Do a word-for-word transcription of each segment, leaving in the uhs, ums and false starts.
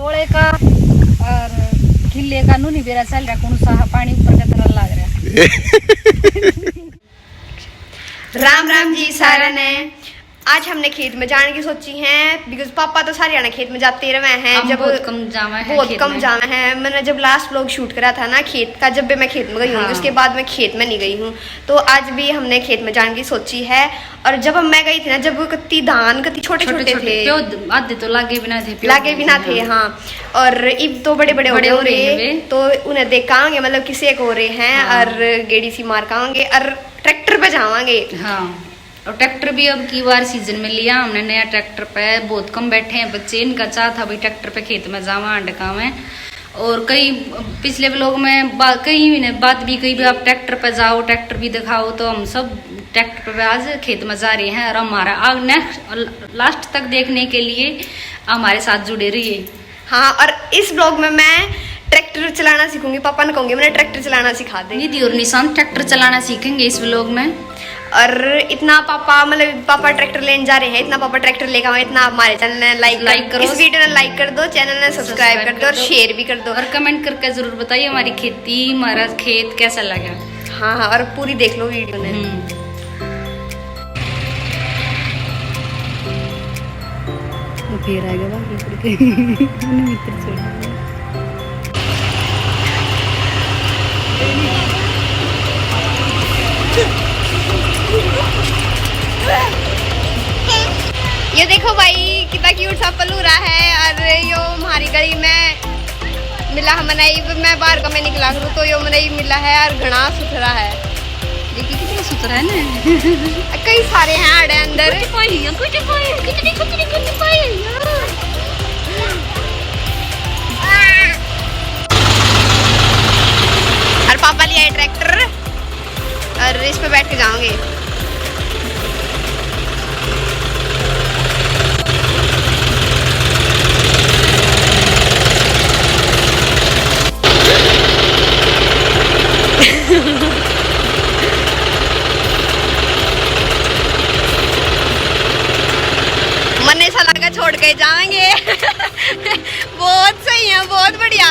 तोले का और खिल्ले का नू नहीं बेरा चल रहा, कौन सा पानी ऊपर का तरल लाग रहा। राम राम जी सारा ने। आज हमने खेत में जाने की सोची है, because पापा तो सारे आने खेत में जाते रहे हैं। हम जब बहुत कम जावे हैं बहुत खेत कम में। जावे हैं। मैंने जब लास्ट व्लॉग शूट करा था ना खेत का, जब भी मैं खेत में गई हूँ, हाँ। उसके बाद मैं खेत में नहीं गई हूँ। तो आज भी हमने खेत में जाने की सोची है। और जब हम, मैं गई थी ना, जब कत्ती धान कत्ती छोटे छोटे छोटे छोटे थे, प्यो, आधे तो लागे भी ना थे, प्यो लागे भी ना थे, हाँ। हाँ। और इब तो बड़े बड़े हो बड़े गए हो रहे होंगे, हैं वे। तो उन्हें देखांगे, मतलब किसे को हो रहे हैं, हाँ। और गेड़ी सी मार कांगे और ट्रैक्टर पे जावांगे। हाँ। और ट्रैक्टर भी अब की बार सीजन में लिया हमने नया ट्रैक्टर पे। बहुत कम बैठे हैं बच्चे, इनका चाह था भाई ट्रैक्टर पे खेत में जावा, अंडकावें। और कई पिछले व्लॉग में बा-, कई ने बात भी कही भी आप ट्रैक्टर पे जाओ, ट्रैक्टर भी दिखाओ, तो हम सब ट्रैक्टर पे आज खेत में जा रहे हैं। और हमारा आग नेक्स्ट लास्ट तक देखने के लिए हमारे साथ जुड़े रहिए। हाँ, और इस व्लॉग में मैं ट्रैक्टर चलाना सीखूंगी। पापा ने कहूंगी, मैंने ट्रैक्टर चलाना सिखा दे। निधि और निशांत ट्रैक्टर चलाना सीखेंगे इस व्लॉग में। और इतना पापा, मतलब पापा ट्रैक्टर लेने जा रहे हैं, इतना पापा ट्रैक्टर लेकर आए, इतना आप हमारे चैनल ने लाइक लाइक करो। इस वीडियो ने लाइक कर दो, चैनल ने सब्सक्राइब कर दो और शेयर भी कर दो। और कमेंट करके जरूर बताइए हमारी खेती, हमारा खेत कैसा लगा। हाँ, हाँ, और पूरी देख लो वीडियो ने। हम्म। वो फिर आ गया बाहर निकल के। मैंने भीतर छोड़ दिया। ये देखो भाई, कितना क्यूट सा पलूरा है। और यो हमारी गली में मिला है मनाई। मैं बाहर का मैं निकला करूँ तो यो मनाई मिला है और घना सुथरा है। देखिए कितना सुथरा है ना। कई सारे हैं आड़े अंदर। कुछ पाई है, कुछ पाई है, कितनी, कितनी, कितनी पाई है यार। और पापा ले आए ट्रैक्टर और इस पे बैठ के जाओगे। मन ऐसा लगा छोड़ के जाएंगे। बहुत सही है, बहुत बढ़िया।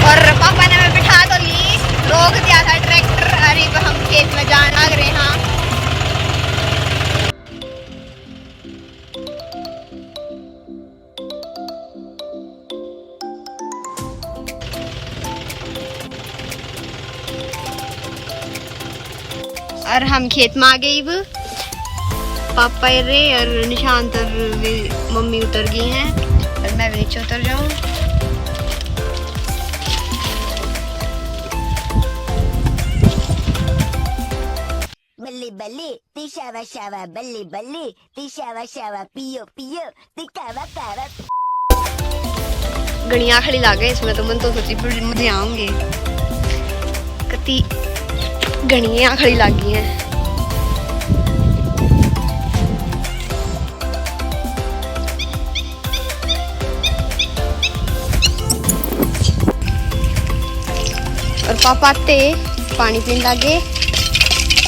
और पापा ने मैं बिठा तो ली, रोक दिया था ट्रैक्टर। अरे हम खेत में जान लग रहे हैं। और हम खेत में आ गए। अब पापा रे और निशांत और वे मम्मी उतर गई हैं और मैं भी नीचे उतर जाऊं। बल्ली बल्ली ती शावा शावा, बल्ली बल्ली ती शावा शावा, पियो पियो ती कावा कावा। घणी आखड़ी लागे इसमें तो, मन तो सोची बड़े मजे आएंगे। कती घणी आखड़ी लागी है। और पापा ते पानी पीने लगे।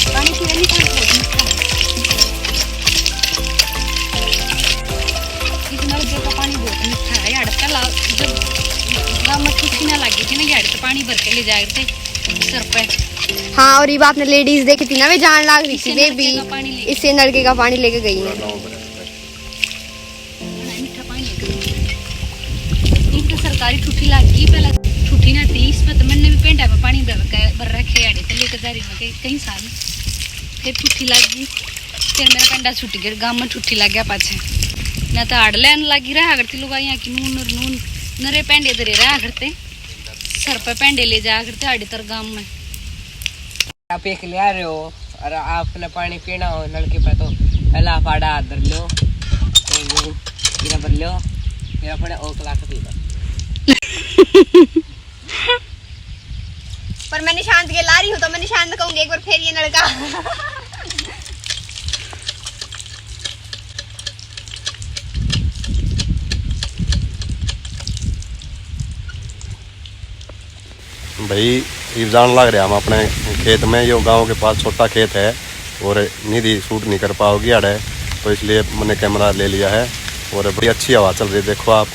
पानी पीने नहीं, पानी बहुत मीठा है। इस नलके का पानी बहुत मीठा है। यार, पहला जब गाँव में ठुठी ना लगी थी ना, यार, तो पानी भर के ले जाए थे सर पे। हाँ, और ये बात ने लेडीज देखी थी ना, वे जान लाग रही थी, इसे वे नलके भी का पानी लेके इसे नलके का पानी लेके गई हैं। बड़ा मीठा पानी है। इब तो सरकारी ठुठी लाग गई, पहला ठुठी ना थी, इस पे तो मैंने भी पेंडा में पानी भर के, भर रखे आड़े, तो लेकर जा रही हूँ कई, कई साल। फिर ठुठी लाग गई, फिर मेरा पेंडा छूट गया, गांव में ठुठी लाग गया पाछे। ना तो आड़ लेन लागी रहा करती लुगाइयां की, नून और नून नरे पेंडे धरे रहा करते, सर पे पेंडे ले जाया करते आड़े तर गांव में। आप एक ले आ रहे हो और आपने पानी पीना हो नलके पे, तो पहला आप आड़ा हाथ धर लो, तो ये इधर भर लो, फिर अपने ओकला के पी लो। पर मैं निशांत के ला रही हूँ, तो मैं निशांत कहूंगी एक बार फिर ये नलका। भाई, इब जान लग रहा हम अपने खेत में। यो गांव के पास छोटा खेत है और निधि शूट नहीं कर पाओगी आड़े, तो इसलिए मैंने कैमरा ले लिया है। और बड़ी अच्छी हवा चल रही है, देखो आप।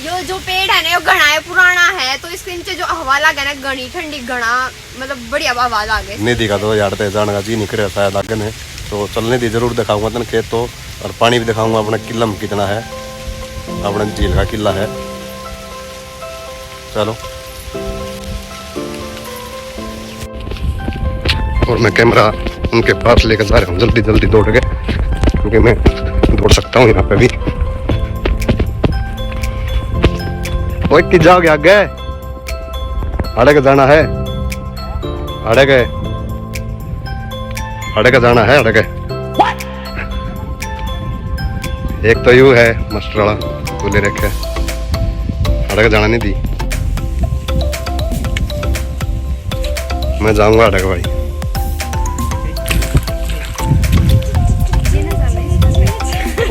यो जो पेड़ है ना, यो घना है, पुराना है, तो इसके नीचे जो हवा लगे ना, घनी ठंडी, घना, मतलब, बढ़िया हवा लगे। निधि का तो यार ते जाने का जी नहीं करे शायद आगे ने, तो चल निधि जरूर दिखाऊंगा तने खेत तो, और पानी भी दिखाऊंगा अपने किला में कितना है, अपने झील का किला है। चलो। और मैं कैमरा उनके पास लेकर जा रहा हूँ जल्दी जल्दी दौड़ के, क्योंकि मैं दौड़ सकता हूँ यहाँ पे भी। ओए, कि जाओगे आगे? अड़े के जाना है, अड़े के, अड़े के जाना है, अड़े के। एक तो यू है मास्टर वाला, वो ले रखे, अड़क जाना नहीं दी। मैं जाऊंगा अड़क भाई।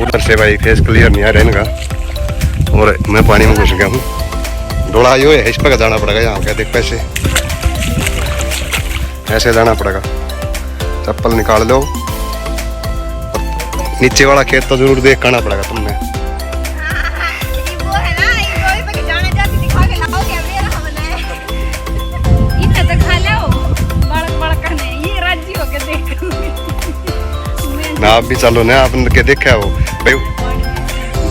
उधर से भाई फेस क्लियर नहीं आ रहा इनका, और मैं पानी में घुस गया हूँ। डोला यो है, इस पर जाना पड़ेगा। यहाँ क्या देख, पैसे ऐसे जाना पड़ेगा, चप्पल निकाल लो। नीचे वाला खेत तो जरूर देख के आना पड़ेगा तुमने। हाँ, हाँ, ये वो है ना, ये वो पे जाना चाहती, दिखा के लाओ कैमरे वाला हमने। इतना तो खा लो, बालक बालक ने, ये राजी होके देख। ना, आप भी चलो ना, आपने के देखा हो भाई,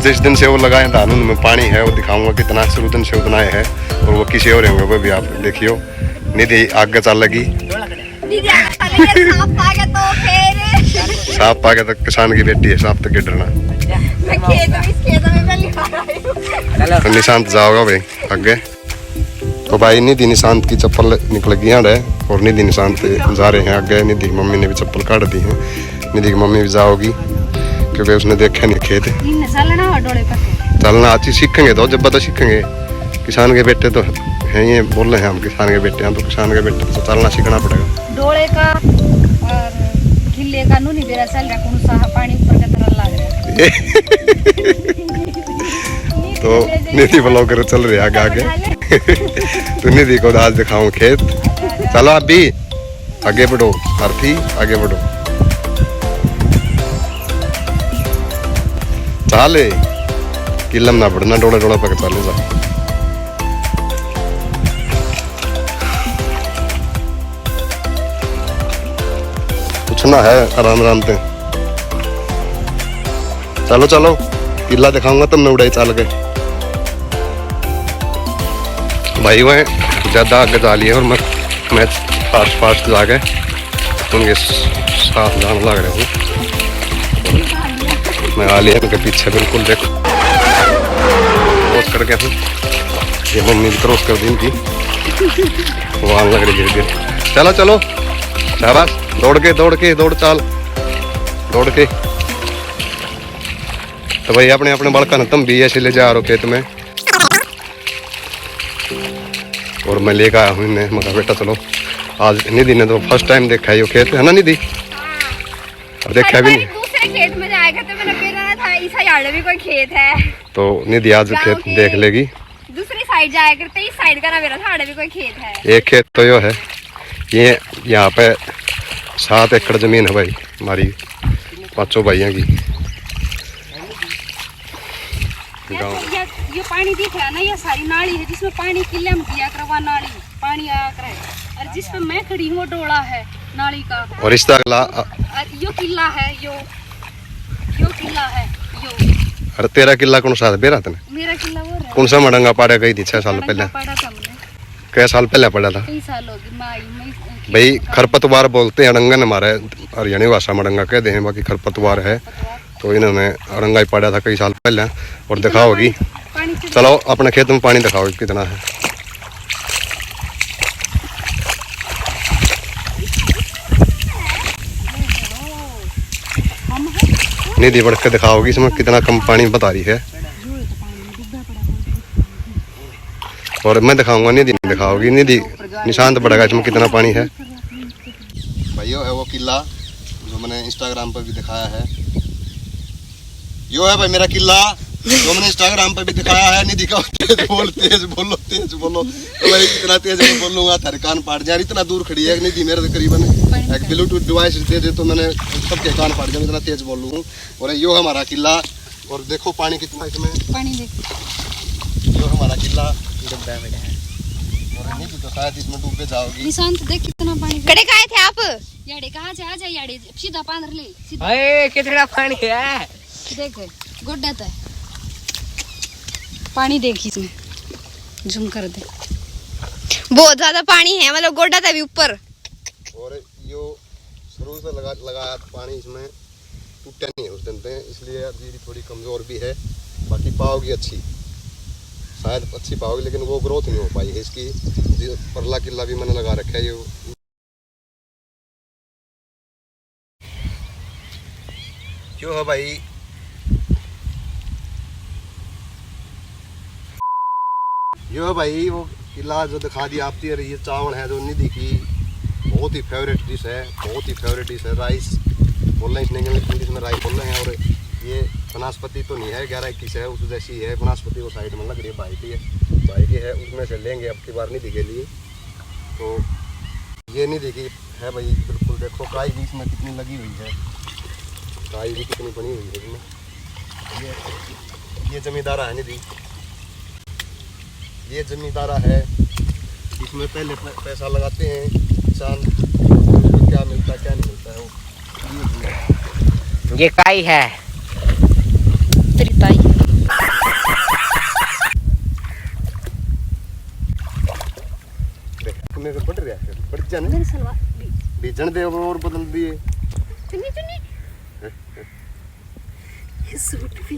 जिस दिन से वो लगाए धान, उनमें पानी है, वो दिखाऊंगा कितना, शुरू दिन से उतना है, और वो किसी और होंगे, वो भी आप देखियो। निधि आगे चल लगी। निधि आगे चल लगी, सांप आ गया तो फिर। सांप आ गया तो किसान की बेटी है, सांप तो के डरना। मैं खेत में, इस खेत में पहली बार आई हूँ। तो निशांत जाओगा भाई आगे। तो भाई निधि निशांत की चप्पल निकल गई है, और निधि निशांत जा रहे हैं आगे। निधि की मम्मी ने भी चप्पल काट दी है। निधि की मम्मी भी जाओगी, क्योंकि उसने देखा नहीं खेत। इनने चलना हो डोले पर। चलना अच्छी सीखेंगे तो, जब तो सीखेंगे। किसान के बेटे तो हैं, ये बोल रहे हैं हम किसान के बेटे हैं, तो किसान के बेटे तो चलना सीखना पड़ेगा। डोले का और खिल्ले का नू नहीं बेरा चल रहा, कौन सा पानी ऊपर का तरह लग रहा है। तो निधि ब्लॉगर चल रहे आगे आगे। तो निधि को आज दिखाऊं खेत। चलो अभी आगे बढ़ो, हाथी आगे बढ़ो। चाले किलम ना बढ़ना, डोला डोला पक चाले जा। पूछना है आराम आराम से। चलो चलो, किला दिखाऊंगा तुमने उड़ाई चाल के। भाई वह ज्यादा आगे जा लिए और मैं, मैं फास्ट फास्ट जाके उनके साथ जान लग रहा हूँ। मैं आ लिया उनके पीछे बिल्कुल, देखो क्रॉस कर गया हूँ। ये मम्मी भी क्रॉस कर दी इनकी, वो आने लग रही धीरे धीरे। चलो चलो, शाबाश, दौड़ के दौड़ के दौड़ चाल, दौड़ के। तो भाई अपने अपने बालका ने तुम भी ऐसे ले जा रहे हो खेत में। और मैं लेकर आया हूँ इन्हें, मगर बेटा चलो, आज निधि ने तो फर्स्ट टाइम देखा है यो खेत, है ना निधि? अब देखा भी नहीं। दूसरे खेत में जाएगा तो मैंने बेरा था, इस यार्ड भी कोई खेत है। तो निधि आज खेत देख लेगी। दूसरी साइड जाया करते, इस साइड का ना मेरा था, आड़े भी कोई खेत है। एक खेत तो यो है, ये यहाँ पे सात एकड़ जमीन है भाई हमारी, पांचों भाइयों की। ये, गाँव। ये, ये पानी दिख रहा है ना, ये सारी नाली है जिसमें पानी किले में दिया करवा नाली, पानी आया करे। और जिस पे मैं खड़ी हूँ वो डोला है नाली का। और इस तरह ला, अ, और यो किला है, यो, यो किला है, यो। अरे तेरा किला कौन सा है बेरा तने? मेरा किला वो रहा। कौन सा मड़ंगा पाड़ा गई थी छह साल पहले? पाड़ा था हमने। कै साल पहले पड़ा था? कई साल हो गए, मैं आई, मैं भाई, खरपतवार बोलते हैं अड़ंगन, हमारे हरियाणी भाषा में अड़ंगा कहते हैं, बाकी खरपतवार है। तो इन्होंने अड़ंगा ही पाड़ा था कई साल पहले, और दिखाओगी। चलो, अपने खेत में पानी दिखाओ कितना है। निधि बढ़ के दिखाओगी इसमें कितना कम पानी बता रही है। और मैं दिखाऊंगा, निधि नहीं दिखाओगी। निधि, निशांत पड़ेगा इसमें कितना पानी है। भाई, यो है वो किला जो मैंने इंस्टाग्राम पर भी दिखाया है। यो है भाई मेरा किला। जो मैंने Instagram पे भी दिखाया है, नहीं दिखाओ, तेज बोल, तेज बोलो, तेज बोलो। तो भाई, इतना तेज नहीं बोलूंगा, थारे कान फाट जाए। इतना दूर खड़ी है निधि मेरे से करीबन। एक Bluetooth device दे दे तो मैंने सबके कान फाट जाए, इतना तेज बोलूँ। और यो हमारा किला, और देखो पानी कितना इसमें। पानी देख। यो हमारा किला। डब्बा में है। और निधि तो शायद इसमें डूब के जाओगी। निशांत, देख कितना पानी। कड़े का आए थे आप? याड़े कहाँ से आ जाए याड़े, सीधा पांदर ले, सीधा। अरे, कितना पानी है। देख, गोड्डा तक पानी देख इसमें, zoom कर दे। बहुत ज्यादा पानी है, मतलब गोड्डा तक भी ऊपर। और यो शुरू से लगा, लगाया पानी इसमें, टूटा नहीं है उस दिन पे, इसलिए अब जीरी थोड़ी कमज़ोर भी है। बाकी पाओगी अच्छी, शायद अच्छी पाओगी, लेकिन वो growth नहीं हो पाई है इसकी। जी, परला किला भी मैंने लगा रखा है, ये क्यों है भाई? यो है भाई वो किला जो दिखा दिया आपकी, और ये चावल है जो निधि की बहुत ही favourite dish है, बहुत ही favourite dish है। Rice बोल रहे हैं इसने, English में rice बोल रहे हैं। और ये वनस्पति तो नहीं है, ग्यारह इक्कीस है, उस जैसी है वनस्पति, वो side में लग रही है भाई की है, भाई की है, उसमें से लेंगे अब की बार निधि के लिए। तो ये निधि की है भाई, बिल्कुल देखो काई भी इसमें कितनी लगी हुई है, काई भी कितनी बनी हुई है इसमें। ये, ये जमींदारा है निधि, ये जमींदारा है, इसमें पहले प-, पैसा लगाते हैं किसान, उसको क्या मिलता है, क्या नहीं मिलता है, वो ये है। ये काई है। तेरी ताई। देख, मेरे को बढ़ रहा है, बढ़ जाने। मेरी सलवार भी। भीजण दे, वो और बदल दिए। चुन्नी, चुन्नी। हैं? ये सूट भी।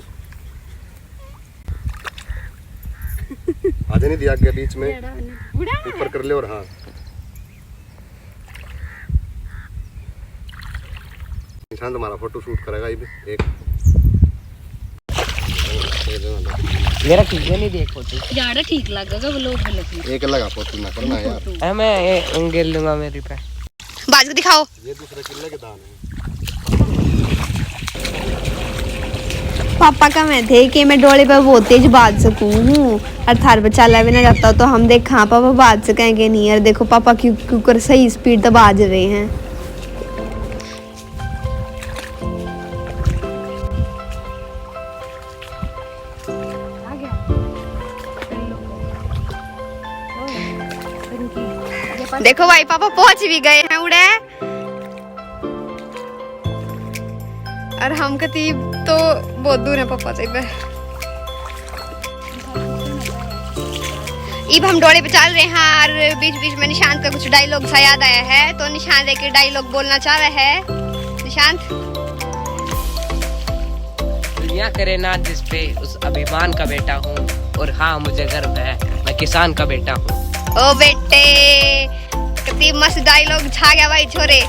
आजा निधि आगे बीच में। ऊपर कर ले और हाँ। निशांत हमारा photo shoot करेगा ये भी। एक मेरा ठीक है, नहीं देख photo। यार ठीक लगेगा vlog में। एक लगा photo ना करना यार। ए, मैं ये गिर लूंगा मेरी पे। बाज को दिखाओ। ये दूसरे किले के दान है। पापा का मैं थे कि मैं डोले पे बहुत तेज बाज सकूं हूँ, और थार पे चाला भी ना जाता हो, तो हम देखा पापा बाज सकें कि नहीं। और देखो पापा क्यों, क्यों कर सही speed तो बाज रहे हैं। देखो भाई, पापा पहुंच भी गए हैं उड़े। और हम कती तो बहुत दूर है पापा से इधर। इब हम डोले पे चल रहे हैं और बीच बीच में निशांत का कुछ dialogue सा याद आया है, तो निशांत एक dialogue बोलना चाह रहा है। निशांत। दुनिया करे ना जिस पे, उस अभिमान का बेटा हूँ। और हाँ, मुझे गर्व है, मैं किसान का बेटा हूँ। ओ बेटे, कितनी मस्त dialogue छा गया भाई छोरे,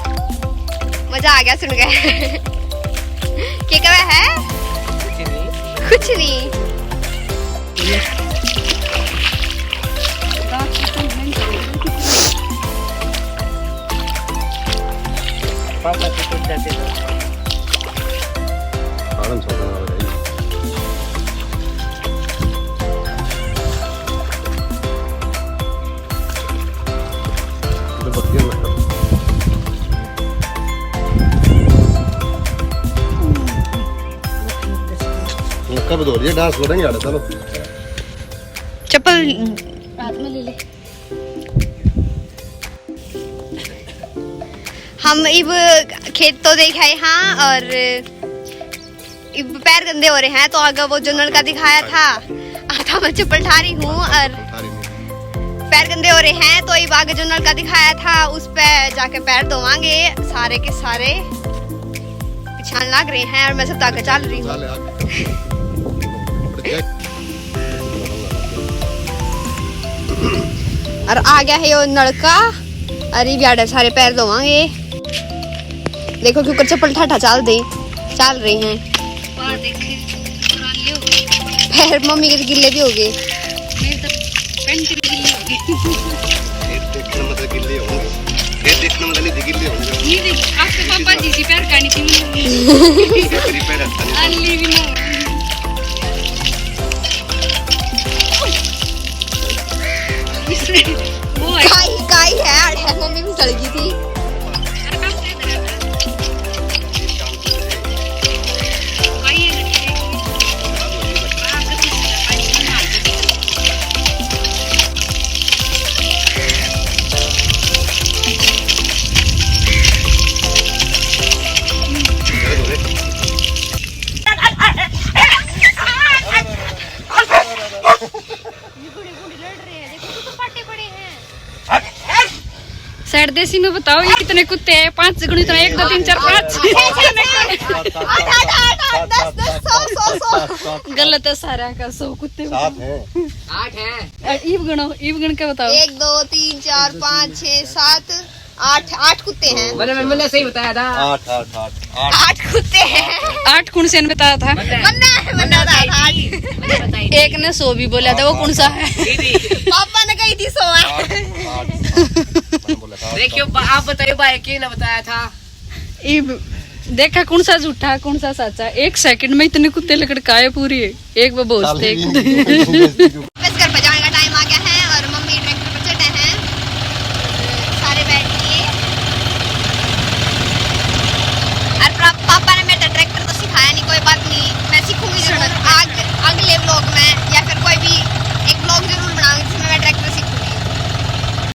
मजा आ गया सुन के। क्या कहा है? कुछ नहीं। कुछ नहीं। पापा की कुछ जाते दो। आनंद छोड़ने वाला है। इधर बत्तियां लटका। लटका भी धो रही है, dance करेंगे यार, चलो। चप्पल हाथ में ले ले। हम इब खेत तो देख आए हाँ, और इब पैर गंदे हो रहे हैं, तो आगे वो जो नलका दिखाया था, आधा मैं चप्पल ठा रही हूँ और पैर गंदे हो रहे हैं, तो इब आगे जो नलका दिखाया था, उस पे जाके पैर धोवांगे सारे के सारे। पिछान लाग रहे हैं और मैं सब आगे चल रही हूँ। और आ गया है यो नलका, अरे ब्याड़े सारे पैर धोवांगे। देखो क्यों कर चप्पल ठाठा चाल दे, चाल रहे हैं। वाह, देख, पुराने हो गए। पैर मम्मी के तो गिल्ले भी हो गए। मेरे तो पैंट भी गिल्ली हो गई। ये देखने में तो गिल्ले होंगे, ये देखने में तो नहीं गिल्ले होंगे। नहीं, देख, आपके पापा जी की पैर कानी थी, मैंने तेरी पैर हटा ली। अल्ली भी ना। वो है। काई, काई है, अरे मम्मी भी चल गई थी। सेठ देसी में बताओ, ये कितने कुत्ते हैं? पांच गुणी इतना, एक, दो, तीन, चार, पांच। आठ, आठ, आठ, आठ, दस, दस, सौ, सौ, सौ। गलत है, सारा का सौ कुत्ते। सात हैं। आठ हैं। और ईब गणो, ईब गण के बताओ। एक, दो, तीन, चार, पाँच, छः, सात, आठ, आठ कुत्ते हैं। मैंने, मैंने सही बताया था। आठ, आठ, आठ, आठ। आठ कुत्ते हैं। आठ कौन से ने बताया था? मन्ना है, मन्ना बताया था आठ। एक ने सौ भी बोला था, वो कौन सा है? पापा ने कही थी सौ है। आठ, आठ, आठ। मैंने बोला था। देखियो, बा-, आप बताइए भाई, के ना बताया था? इब देखा कौन सा झूठा, कौन सा सच्चा। एक सेकंड में इतने कुत्ते लकड़काए पूरी। एक वो भोज साले थे। भी